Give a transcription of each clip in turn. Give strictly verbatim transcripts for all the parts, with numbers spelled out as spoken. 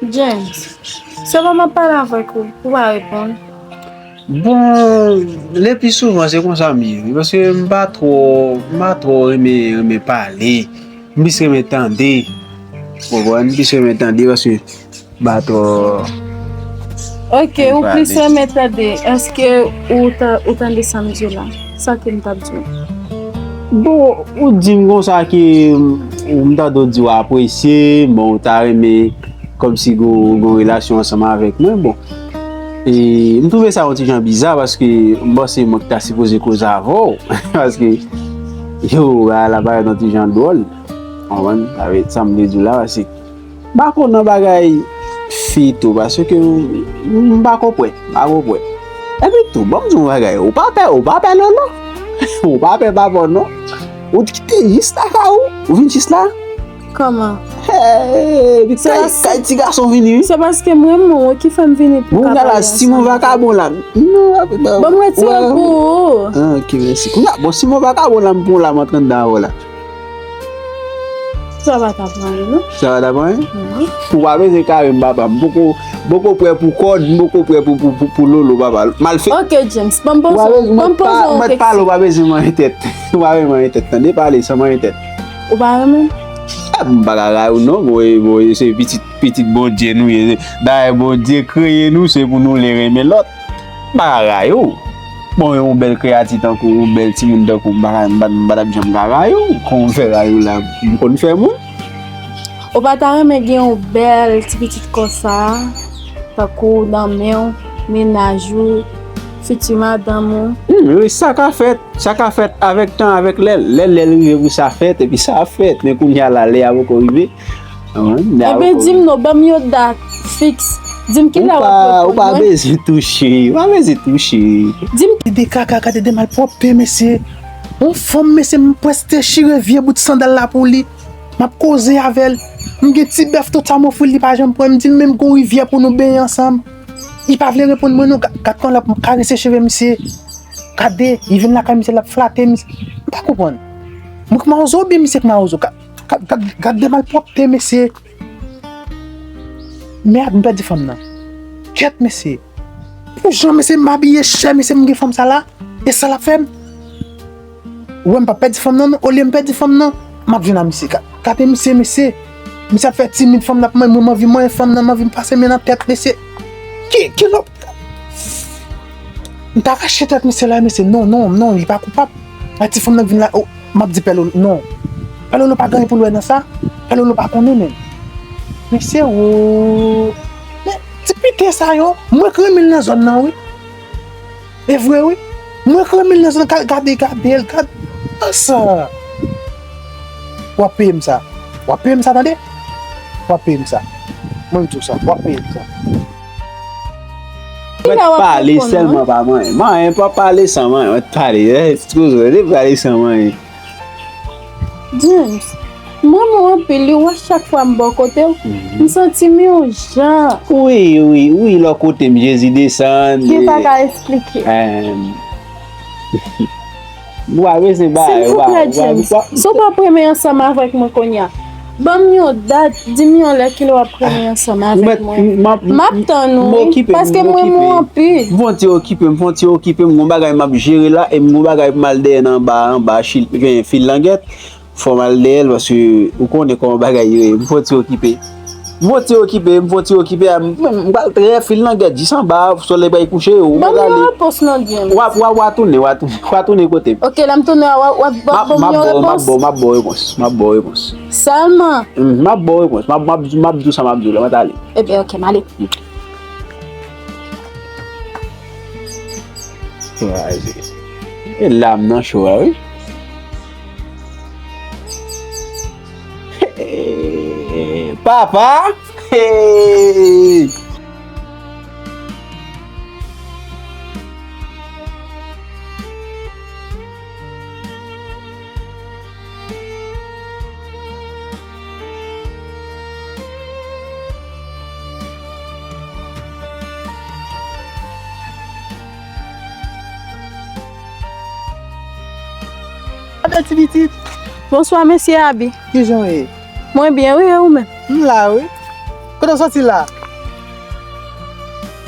James, sèlman m ap pale avèk ou, ou pa reponn. Bon, le pli souvan se konsa m ye wi, paske m pa twò, m pa twò renmen, renmen pale. M plis renmen tande. Ou konprann? M plis renmen tande paske m pa twò Ok, ou plis renmen tande. Èske ou ta, ou tande sa m di w la? Sa ke m t ap di w? Bon, ou di m konsa ke, m tande w di w apresye, bon, ou ta renmen kòmsi gen, gen yon relasyon ansanm avèk mwen, bon. E m twouve sa yon ti jan biza paske m panse mwen ki ta sipoze koze avè w. Paske, yo, bagay la parèt yon ti jan dwòl. Konprann? Sa vle, sa m vle di w la, se, m pa konn nan bagay fi tou, paske m, m pa konprann, m pa konprann. Epi tou, ban m di w yon bagay, ou pa pè, ou pa pè Lolo. Ou pa pè papa w non. Ou t kite jis lakay ou, ou vin jis la. Kòman? Hey, epi kay, kay ti gason vini wi. Se paske m renmen w ki fè m vini pou m ka pale ansanm. Bon, si mon vakabon la. Non, bon, m retire l pou ou. Ah, ok, mèsi. Kounye a, bon, si mon vakabon la, m pran w la, m antre anndan avè w la. Sa pa t ap anyen non. Sa pa t ap anyen? Non. Ou pa bezwen kare m, papa. M poko, m poko prè pou kòd, m poko prè pou, pou, pou, pou Lolo, papa. Malfektè. Ok, James, ban m poze, ban m poze yon kesyon. Ou pa bezwen manyen tèt. Ou pa bezwen manyen tèt, tande? Pale san manyen tèt. Ou pa renmen m? Eh, m pa ka rayi w non, mwen, mwen se pitit, pitit Bondye nou ye. Dayè Bondye kreye nou, se pou nou le renmen lòt. M pa ka rayi w. Bon, yon bèl kreyati tankou w, yon bèl timoun tankou w, m pa ka, m pa, m pa t ap janm ka rayi w. Kòman w fè rayi w la? M konn fè moun. Ou pa ta renmen gen yon bèl ti pitit konsa, tankou w nan men w, mennaj ou, fiti madanm ou? Hmm, wi, sa ka fèt. Sa ka fèt avèk tan, avèk lè. Lè, lè l rive pou sa fèt, epi sa ap fèt. Men kounye a la, lè a poko rive. Ebyen, di m non, ban m yon dat fiks. Di m kilè w ap reponn mwen. Ou pa bezwen touche, ou pa bezwen touche. Di m. Gade kaka, gade de malpwòpte, mesye. Yon fanm, mesye, m prèske chire vye bout sandal la pou li. M ap koze avè l. M gen ti bèf tout sa m ofri l, li pa janm pran. M di l menm gon rivyè pou nou benyen ansanm. Li pa vle reponn mwen non. Ga-, gad kòman l ap karese cheve misye. Gade, li vin lakay misye, l ap flate misye. M pa konprann. Mwen k mawozo oubyen misye k mawozo? Gad, gad, gad, gad de malpwòpte, mesye. Mèd, m pèdi fanm nan. Kèt, mesye. Pou jan, mesye, m abiye chè, mesye, m gen fanm sa la. E sa l ap fè m? Ou wè m pa pèdi fanm nan, non. Olye m pèdi fanm nan, m ap vin a misye. Ga-, gade misye, mesye. Misye ap fè timid, fanm nan ap manyen, mwen, m anvi manyen fanm nan, m anvi pase men nan tèt, mesye. Ki, ki lòt? M ta rache tèt misye la, mesye. Non, non, non, li pa koupab. Ay, ti fanm nan k vin la, oh, m ap di Pè Lolo, non. Pè Lolo pa gen anyen pou l wè nan sa. Pè Lolo pa konnen menm. Mesye, oh. Men, ti piten sa yo, mwen k renmen l nan zòn nan, wi. E vre wi. Mwen k renmen l nan zòn, gade, gade l, gade sa. W ap peye m sa. W ap peye m sa, tande? W ap peye m sa. Mwen m di w sa, w ap peye m sa. Mwen pale sèlman, pa manyen. Manyen, pa pale san manyen. Mwen pale, eh, eskize, mwen pale san manyen. James, m renmen w anpil wi, wè chak fwa m bò kote w, m santi m yon jan. Wi, wi, wi, lè w kote m, Jezi desann. Ki pa ka eksplike. Em, w pa bezwen ba, silvouplè, James, si w p ap renmen ansanm avèk mwen kounye a, ban m yon dat, di m yon lè kilè w ap renmen ansanm avèk mwen. M ap tann ou wi, paske m renmen w anpil. M fon ti okipe, m fon ti okipe, m gon bagay m ap jere la, e m gon bagay pou m al dèyè nan anba, anba fil langèt. Fò m al dèyè l, paske ou konnen kòman bagay yo ye. M fon ti okipe. M fon ti okipe, m fon ti okipe. M, m, m pral trè fil langèt jis anba, solèy pral kouche, ou pral ale. Ban m yon repons non, James. W a, w a, w a tounen, w a tounen, w a tounen kote m. Ok, lè m tounen, w a, w a, w a ban m yon repons. M ap ba w, m ap ba w repons. M ap ba w repons. Sèlman? M, m ap ba w repons. M ap, m ap, m ap di w sa m ap di w la, mwen t ale. Ebyen, ok, m ale. Kraze. E lam nan cho a, wi. Papa! Hey! Gade ti pitit. Bonswa, mesye Abi. Kijan w ye? Mwen byen, wi, e ou menm? M la, wi. Kote w soti la?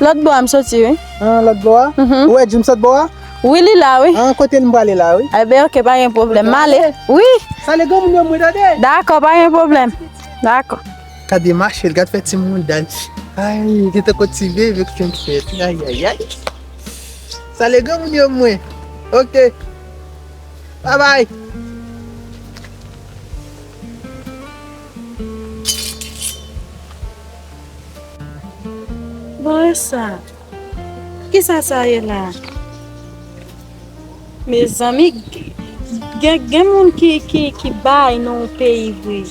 Lòt bò a m soti, wi. An, lòt bò a? Mhm. Ou wè Jim sot bò a? Wi, li la, wi. An, kote m prale la, wi. Enben, oke, pa gen pwoblèm. M ale. Wi. Salye granmoun yo mwen tande. Dakò, pa gen pwoblèm. Dakò. Gade mache l, gad fè ti moudaj. Ay, li te ko ti bebe k fin fèt. Ay, ay, ay. Salye granmoun yo mwen. Oke. Babay. Bon, e sa? Kisa sa ye la? Mezanmi, gen, gen moun ki, ki, ki bay nan yon peyi vre.